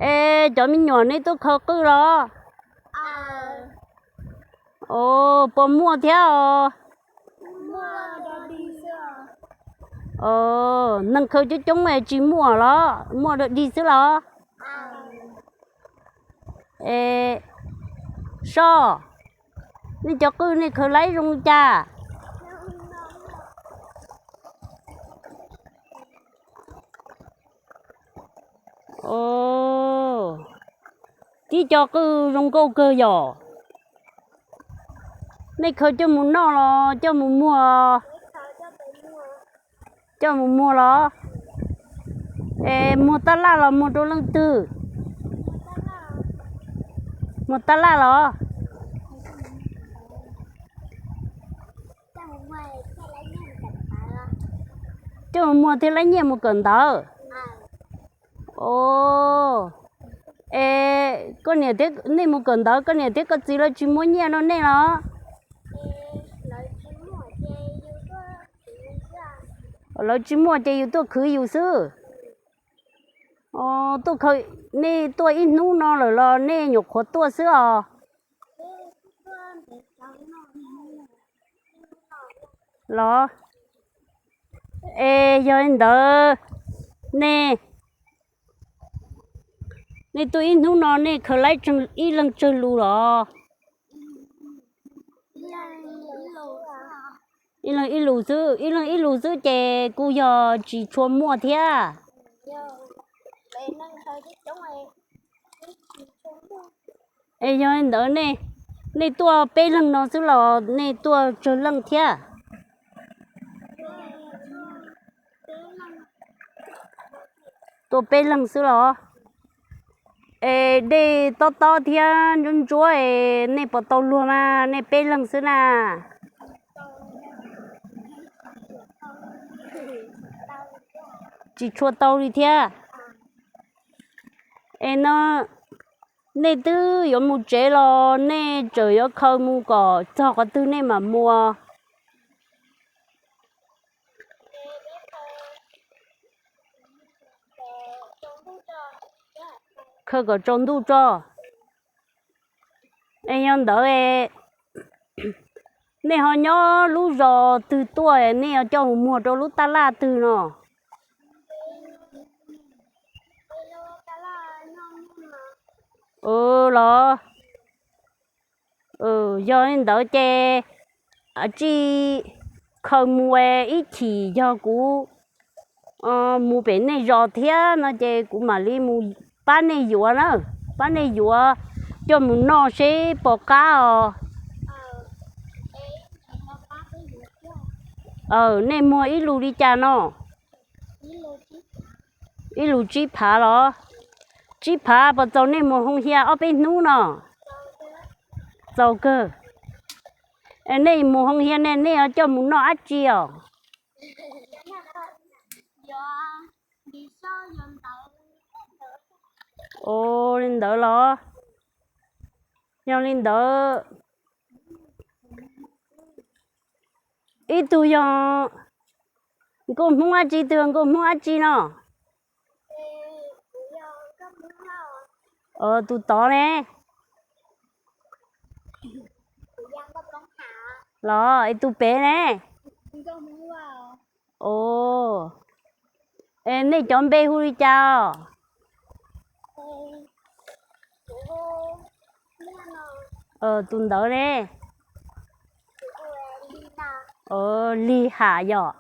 Es cov me nyuam nej tuaj khaws qwj los? Os, puas muaj thiab os? Neeg khaws coob coob es tsis muaj los muaj dog dig xwb los? Es Soj, nej cov qwj nej khaws laib zoo li cas? Tib co qwj zoo nkauj kawg yom. Nej khaws coj mus noj los coj mus muag? Coj mus muag los? Es muag tab laj los muag rau leej twg? Muag tab laj los? Coj mus muag thiaj laib nyiaj mus kawm ntawv. Os, es koj niam, nej mus kawm ntawv koj niam thiab koj txiv lawv tsis muab nyiaj rau nej los? Lawv tsis muaj ces yus tuaj khwv yus xwb. Os, tuaj khaws, nej tuaj ib hnub no lawm los nej nyuam qhuav tuaj xwb os? Los, es yog li ntawd, nej, nej tuaj ib hnub no nej khaws laib ib leeg tsawg lus los? Ib leeg ib lus xwb, ib leeg ib lus xwb ces kuj yog tsis tshua muaj thiab. Es yog li ntawd nej, nej tuaj peb leeg no xwb los nej tuaj tsawg leej thiab? Tuaj peb leeg xwb los? Es dej tob tob thiab ntsuab ntsuab es nej puas tau luag mas nej peb leeg xwb na? Tsis tshua tau li thiab. Es no nej twb yuav mus tsev los nej tseem yuav khaws mus kom txog qhov twg nej mam muag? Khaws kom tsaus ntuj tso. Es yog ntawd, nej ho nyob lub zos twg tuaj nej yuav coj mus muag rau lub taj laj twg no? Los, yog li ntawd ces tsij khaws mus, ib chim yog kuv mus pem nej zos thiab no ces kuv mam li mus pab nej yuav na, pab nej yuav coj mus noj seb puas qab os. Nej muag ib lus li cas no? Ib lus tsib phav los? Tsib phav puas txaus nej mus hoo hia ob peb hnub no? Txaus kawg. Nej mus hoo hia ne nej yuav coj mus noj dab tsi os? Ua li ntawd los? Yog li ntawd, ib tug yog nkauj Hmoob dab tsi, ib tug yog nkauj Hmoob dab tsi no? Tus tod ne? Los es tus pem ne? Nej cov npe hu li cas os? Tus ntawd ne? Lig Ham yom?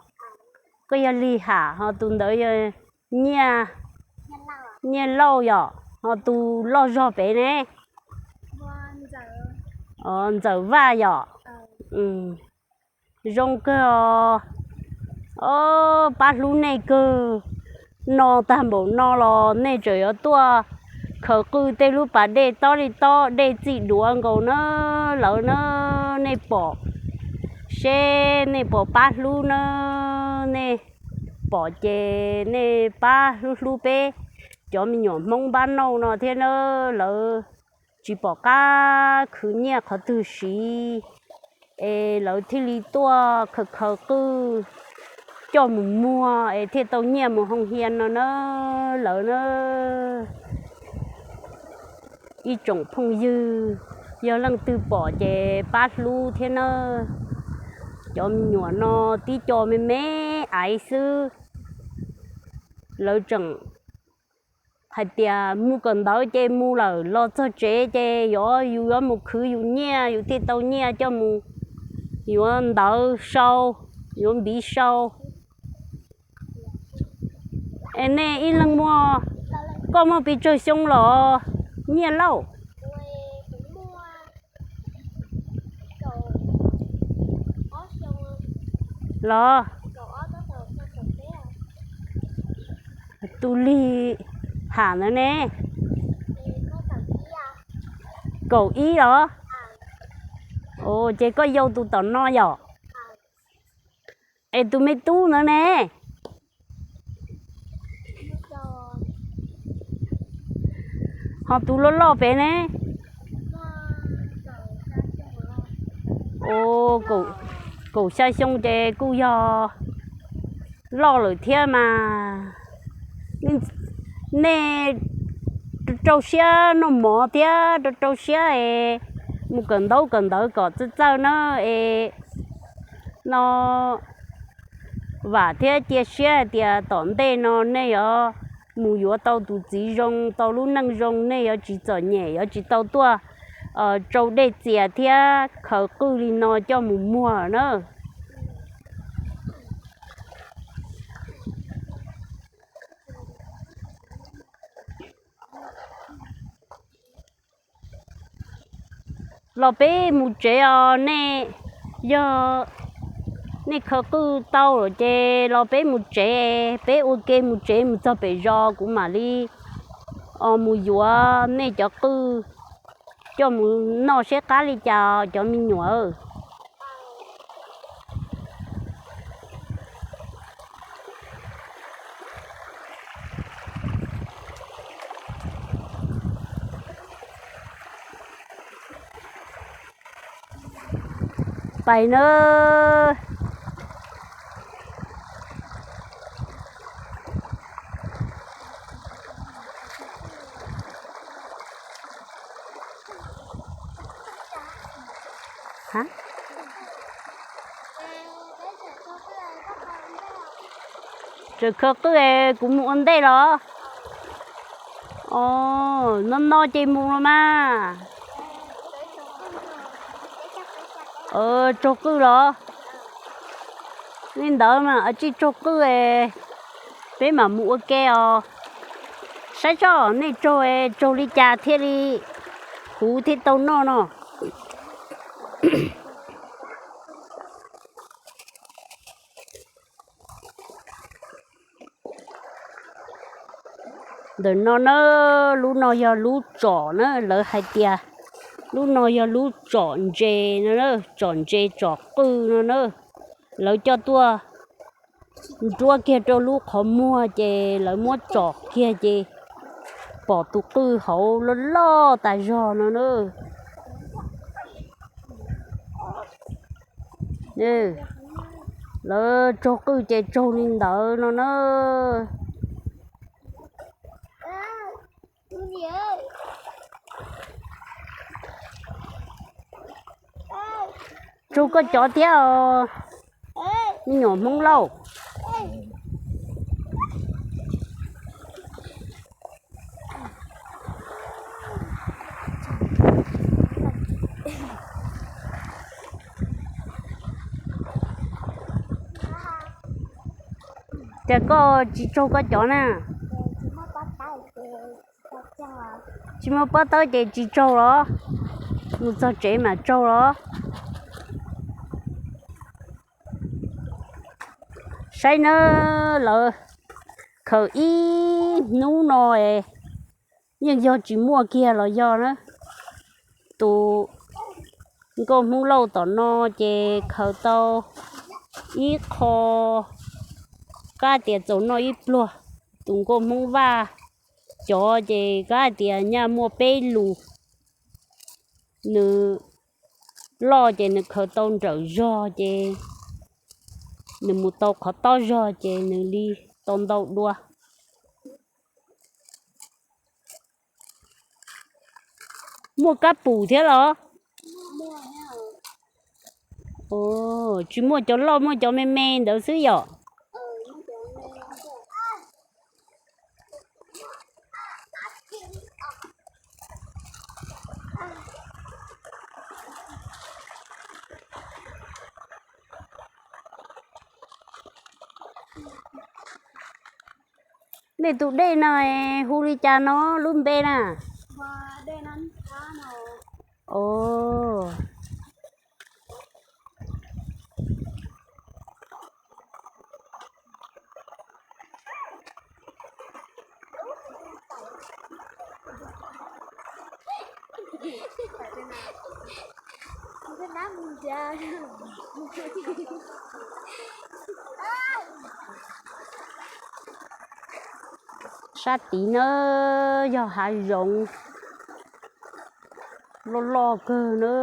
Koj yog Lig Ham ho tus ntawd yog Nyiaj, Nyiaj Lauj yom? Ho tus loj zog pem ne? Ntxawm Vaj yom? Zoo kawg os. Pab hlub nej kawg. No tag npaum no los nej tseem yuav tuaj khaws qw tej lub pas dej tob li tob, dej txij duav nkaus na lawv na. Nej pom, seb nej puas pab hlub na. Nej pom ces nej pab hlub hlub peb cov me nyuam Hmoob npab nauj no thiab na. Lawv tsis pom qab khwv nyiaj qhov twg siv, es lawv thiaj li tuaj khaws khaws qw coj mus muag es thiaj tau nyiaj mus hoo hia no na lawv na. ib tsoom phooj ywg, yog leej twg pom ces pab hlub thiab nawb. Cov me nyuam no tib co me me aiv xwb, lawv tseem hais tias mus kawm ntawv ces mus lawm, los txog tsev ces yuav, yus yuav mus khwv yus nyiaj, yus thiaj tau nyiaj coj mus, yuav ntawv sau, yuav npiv sau. Es nej ib leeg muaj, koj muaj pes tsawg xyoo los Nyiaj Lauj? Los, tus lig ham ntawd ne? Kaum ib los? Ces koj yau tus tom no yom? Es tus me tub ntawd ne? Ho tus loj loj pem ne? Kaum xya xyoo ces kuj yog loj lawm thiab mas. Nej rau siab noj mov thiab rau rau siab es mus kawm ntaub kawm ntawv kom txawj txawj na es no vam thiab cia siab hais tias tom ntej no nej yuav mus yuav tau tus txiv zoo, tau lub neej zoo, nej yuav tsis txom nyem, yuav tsis tau tuaj tsau dej txias thiab khaws qwj li no coj mus muag na. Los peb mus tsev os nej, yog nej khaws qwj tau lawm ces los peb mus tsev, peb ua ke mus tsev mus txog pem zos kuv mam li mus yuav nej cov qwj coj mus noj seb qab li cas cov me nyuam. Pais na. Tseem khaws qwj es kuv mus ua ntej los? No no ces mus los mas. Tsaug qwj los? Li ntawd mas tsij tsaug qwj es peb mam mus ua ke os. Saib tso nej tsaug es tsaug li cas thiaj li huv thiaj tau noj no. Ntawm no na, lub no yog lub tsom na, lawv hais tias lub no yog lub tsom ntses no, tsom ntses tsom qwj no na. Lawv coj tuaj nruab kiag rau lub qhov muag ces lawv muab tsom kiag ces pom tus qwj hauv loj loj tas zog no na. Lawv tsaug qwj ces tsaug li ntawd no na. Tsaug koj cov thiab os, me nyuam Hmoob Lauj. Cas koj tsis tsaug koj cov na? Tsis muaj pob tawb ces tsis tsaug los? Mus txog tsev mam tsaug los? Saib na, lawv khaws ib hnub no es yeej yog tsis muaj kiag los yog na. Tus nkauj Hmoob Lauj tom no ces khaws tau ib qho, qab tias txaus noj ib pluag. Tus nkauj Hmoob Vaj cov ces qab tias nyaj muaj peb lus. Nws loj ces nws khaws tau nrawm zog ces nws mus tau qhov tob zog ces nws li tau ntau dua. Muaj kab pum thiab los? Tsis muaj cov loj, muaj cov me me ntawd xwb yom? Nej tus dej no hu li cas no lub npe na? Sab tid na yog hav zoov loj loj kawg na.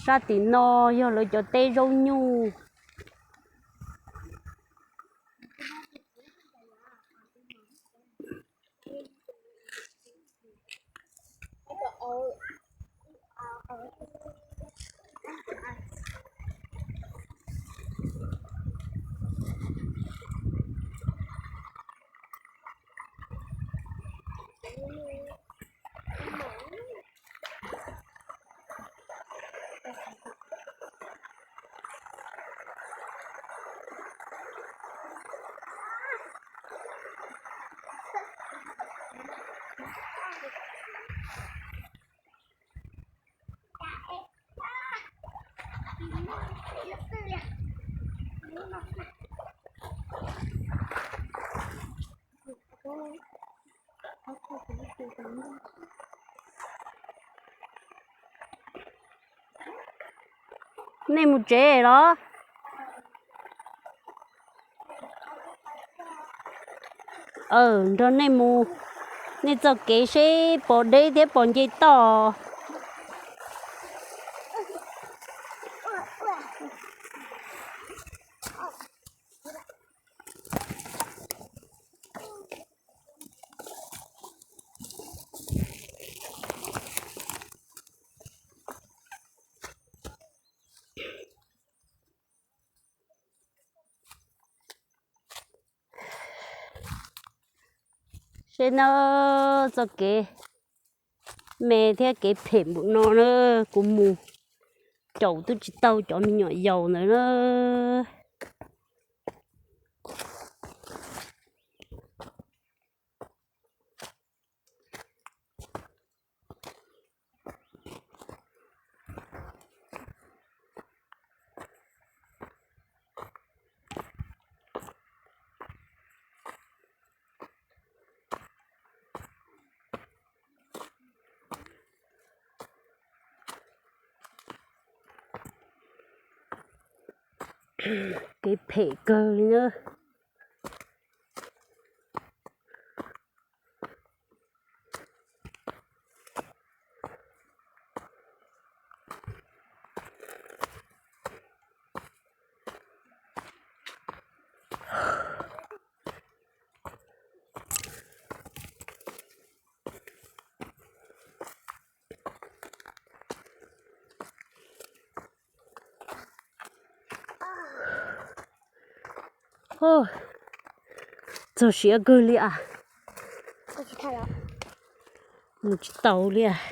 Sab tim no yog lawv cov teb zaub nyuj. Nej mus tsev los? Aw, nrog nej mus, nej txoj kev seb pom deb thiab pom nce toj. Seb nawb, txoj kev me thiab kev phem npaum no na, kuv mus caum twb tsis tau cov me nyuam yaus ntawd na. Kev phem kawg li na. Txog siav kawg li as. Mus tsis tau li as.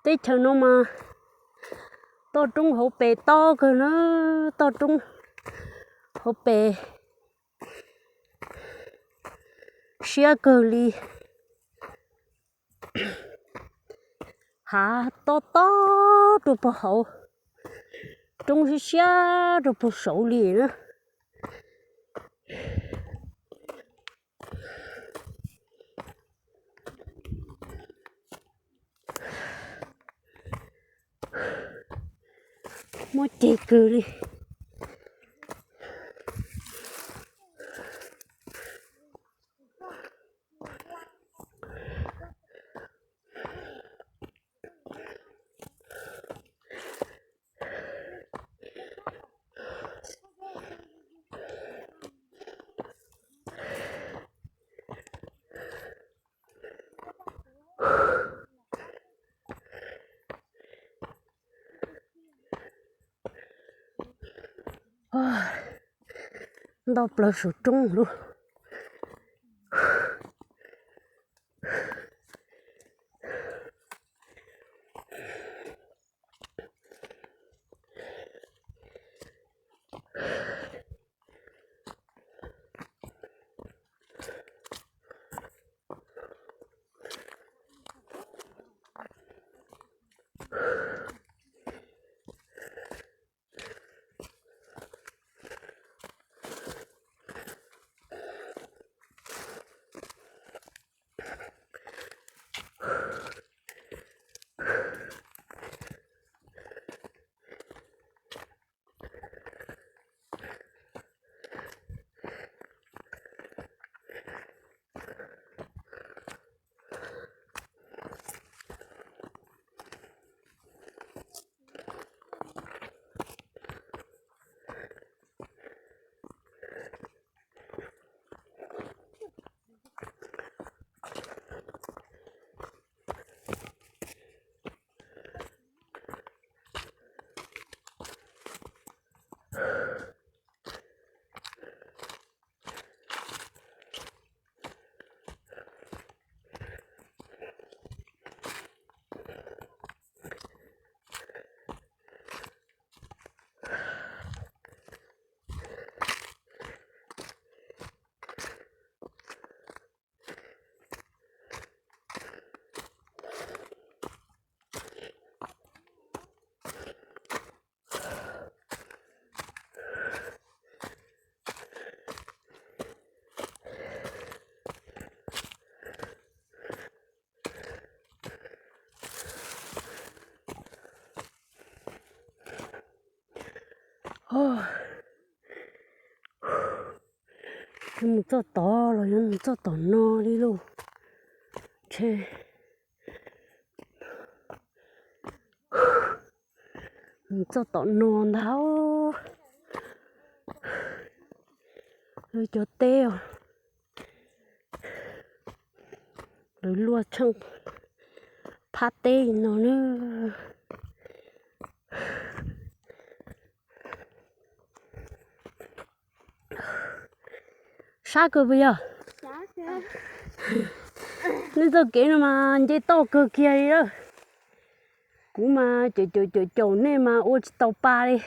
Teb chaws no mas toj roob hauv pes tob kawg na, toj roob hauv pes siab kawg li. Hav tob tob rau puag hauv, roob siab siab rau puag saud li na. Muaj ceg kawg li. Ntau plaws saum roob lawm. Mus txoj tod los yog mus txoj tom no li lauj. Ntshe mus txoj tom no ntag. Lawv cov teb os, lawv luaj tsheej phab teb no na. Sab kawg puas yog? Nej txoj kev no mas nce toj kawg kiag li lawm. Kuv mas caum caum caum caum nej mas ua tsis tau pa li.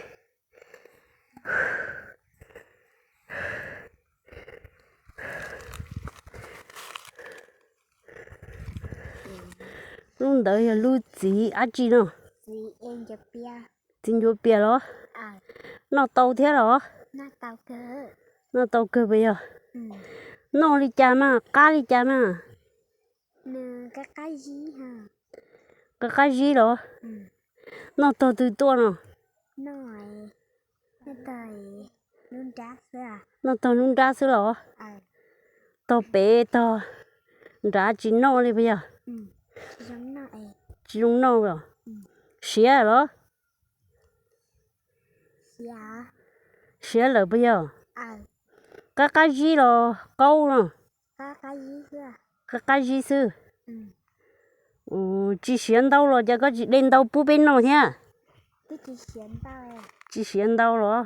Lub ntawd yog lub txiv dab tsi no? Txiv ncuav pias los? Noj tau thiab los? Noj tau kawg puas yog? Noj li cas mas qab li cas mas? Qab qab zib los? Noj tog twg tuaj no? Noj tog lub nrab xwb los? Tog pem tog nrad tsis noj li puas yog? Tsis zoo noj los? Siav los? Siav lawm puas yog? Qab qab zib los qaub no? Qab qab zib xwb. Tsis siav ntau los cas koj tsis de ntau pub peb noj thiab? Tsis siav ntau los?